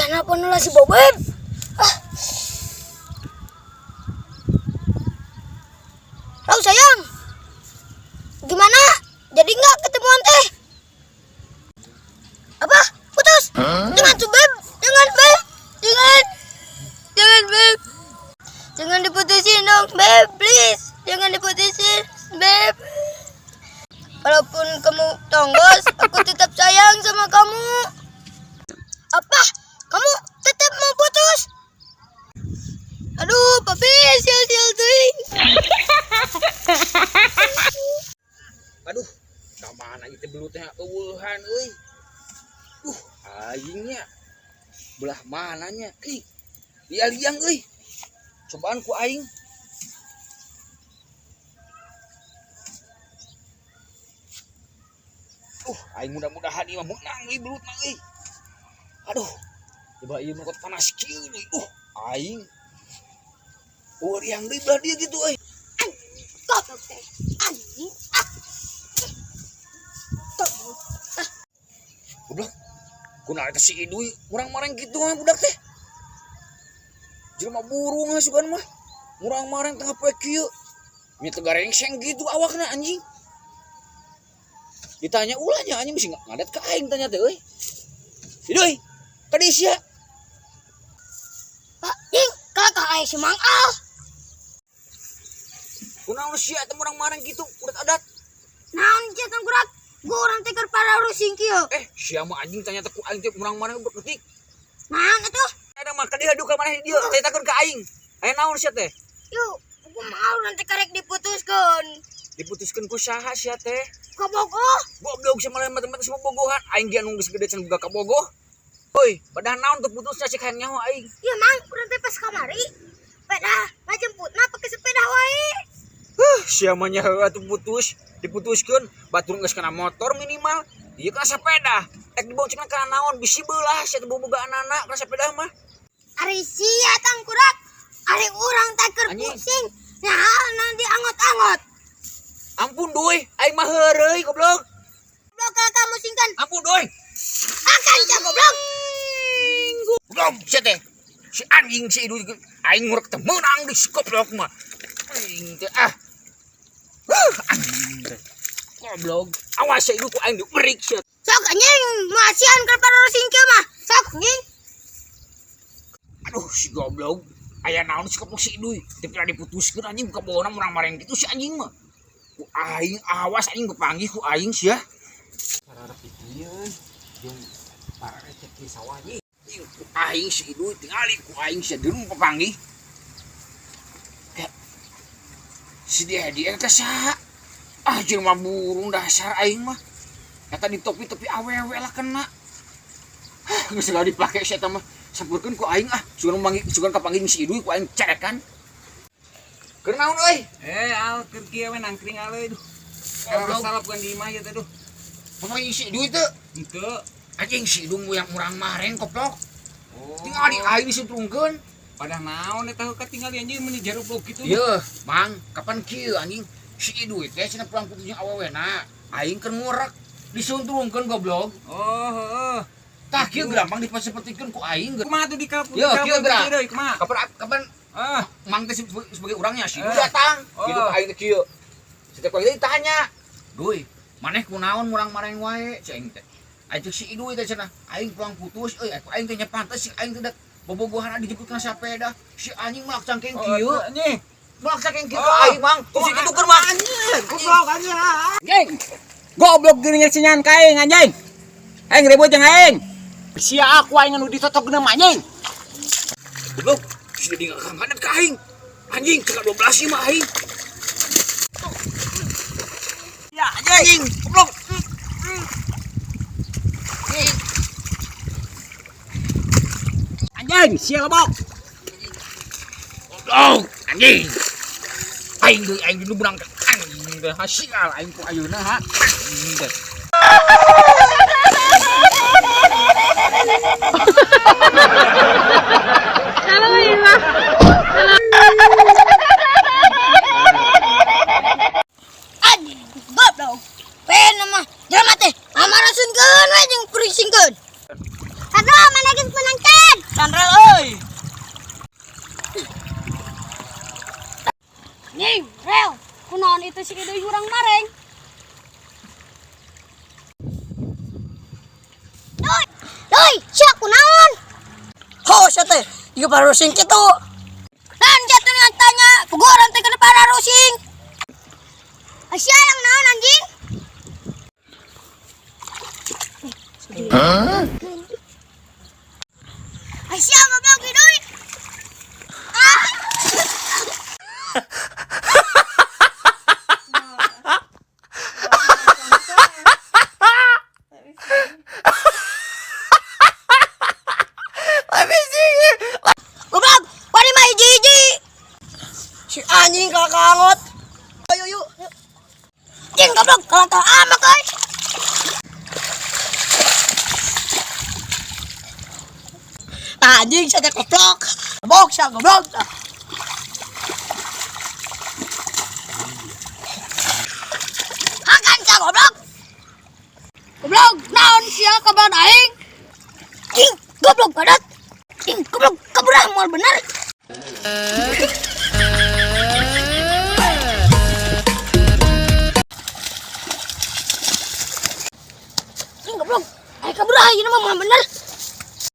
Nelpon lah si Bobeb. Ah. Halo sayang. Gimana? Jadi nggak ketemuan teh? Apa? Putus? Jangan tuh, Beb. Jangan, Beb. Jangan. Jangan, Beb. Jangan diputusin dong, Beb. Please. Jangan diputusin, Beb. Walaupun kamu tonggos, aku tetap sayang sama kamu. Apa? Kamu tetap mau putus? Aduh, papi, sial-sial teuing. Aduh, ka mana ieu teh belutnya euweuhan euy. Duh, aingnya belah mananya? Ih, dia liang euy. Cobaan ku aing. Aing mudah-mudahan ieu mah meunang euy belutna euy. Aduh, coba ieu mah panas kieu euy. Aing. Oh, liang deui belah dia gitu euy. Goblok teh. Anjing. Ah. Goblok. Goblok. Kunaon eta si Iduy murang-mareng kitu mah budak teh. Jelema burung ah sugan mah. Murang-mareng tengah poe kieu. Nya teu garengseng gitu awakna anjing. Ditanya ulahnya anjing mesti ngadet ka aing tanya teh euy. Iduy, ka dieu sia. Pak, jing, kakak aing si Mang Al. Kunaon sia teh murang-mareng kitu udat adat. Naon sia tangkurak? Gua urang teh keur pararusing kieu. Sia mah anjing tanya teh ku aing teh murang-mareng detik. Naon atuh? Ada mah ka dieu duka maneh dieu caritakeun ka aing. Aya naon sia teh? Yuk, gua mau nanti karek diputuskeun. Diputuskeun ku saha sia teh? Kabogoh. Goblok sia malah mata-mata semua bogohan. Aing ge anu geus gede can boga kabogoh. Oi, padahal naon teu putusnya cek hayang nyaho aing. Iya mang, urang teh pas kamari. Sepeda ngajemputna pake sepeda wae. Huh, sia mah nya heuh atuh putus, diputuskeun batur geus kana motor minimal. Ieu kana sepeda. Ek diboncengna kana naon bisi beulah sia teh boboga anak-anak kana sepeda mah. Ari sia tangkurak, ari urang teh keur pusing. Nah, nanti angot-angot. Ampun duy, aing mah heureuy goblok. Goblok kalau kamu singkan. Ampun duy. Akan sia goblok. Goblok sia teh. Si anjing si Idu aing ngurek teh meunang di si goblok mah. Aing teh ah. Huh, anjing teh. Goblok. Awas sia Idu ku aing diberik sia. Sok anjing, masihan keur pararusing kieu mah. Sok anjing. Aduh si goblok. Aya naon si goblok si Idu. Teu pira diputuskeun anjing buka bawana murang-mareng kitu si anjing mah. Ku aing awas anjing kepanggih ku aing sia. Pararek dieu jeung pararek di sawah ieu. Ku aing si Idu tingali ku aing sia deung kepanggih. Ya. Si dia dia teh saha? Ah jelema burung dasar aing mah. Eta di topi-topi awewe lah kena. Hah, geus segala dipake sia eta mah. Sampurkeun ku aing ah, sugan manggih sugan kapanggih si Idu ku aing cerekan. Keur naon euy? Al keur kieu we nangkring aleuy duh. Goblok. Salap kan di imah ieu teh duh. Ngomong si Idu teu? Henteu. Anjing si Idu yang murang-mareng koplok. Oh. Tingali aing disuntrungkeun. Padahal naon eta heuh katingali anjing meuni jarupluk kitu. Yeuh, Mang, kapan kieu anjing? Si Idu teh cenah pulang putus jeung awewena. Aing keur ngurek disuntrungkeun goblok. Oh, heeh. Tah kieu gampang dipasepertikeun ku aing. Kumaha tuh di Yeuh, kieu geura. Kumaha? Kapan kapan Ah, Mang teh sebagai orangnya si Idu Eh. datang. Oh. Gitu aing teh kieu. Setiap kali ditanya, "Duy, maneh kunaon murang-mareng wae?" Cek aing teh. Aing cek si Idu teh cenah, aing pulang putus euy, aing teh nya pantes si aing teh dak bobogohan dijemput kana sepeda. Si anjing melak cangkeng kieu. Oh, anjing. Melak cangkeng kieu Oh. ka aing, Mang. Terus si Idu keur mah. Goblok anjing. Anjing. Goblok geuning sinyan ka aing anjing. Aing ribut jeung aing. Sia aku aing anu ditotok geuneuh anjing. Goblok, si Dedi ngakangkanan ka aing. Anjing, cekak 12 ieu mah aing. Ya anjing, goblok. Anjing, sia lebok. Goblok, anjing. Aing deui aing dulu berang anjing teh hasial aing ku ayeuna ha. Anjing teh. Anjing, goblok. Pen mah jelema teh amarasunkeun we jeung purisingkeun. Aduh, mana geus menang can? Sandrel euy. Nying, rel. Kunaon itu si Idoy hurang mareng? Doi, doi, sia kunaon? Ho, sia teh, ieu pararusing kitu. Nan jatuh dengan tanya, puguran teh kana pararusing. Sia yang naon anjing? Huh? Sia goblok Idoy. Ah! Goblok, wani mah hiji-hiji. Si anjing kakangot. Ayo yuk. Anjing goblok, kalau tahu amak euy. Nah, anjing saya goblok. Goblok sia goblok. Hakan sia goblok. Goblok, naon sia kabar aing? Anjing, goblok padat.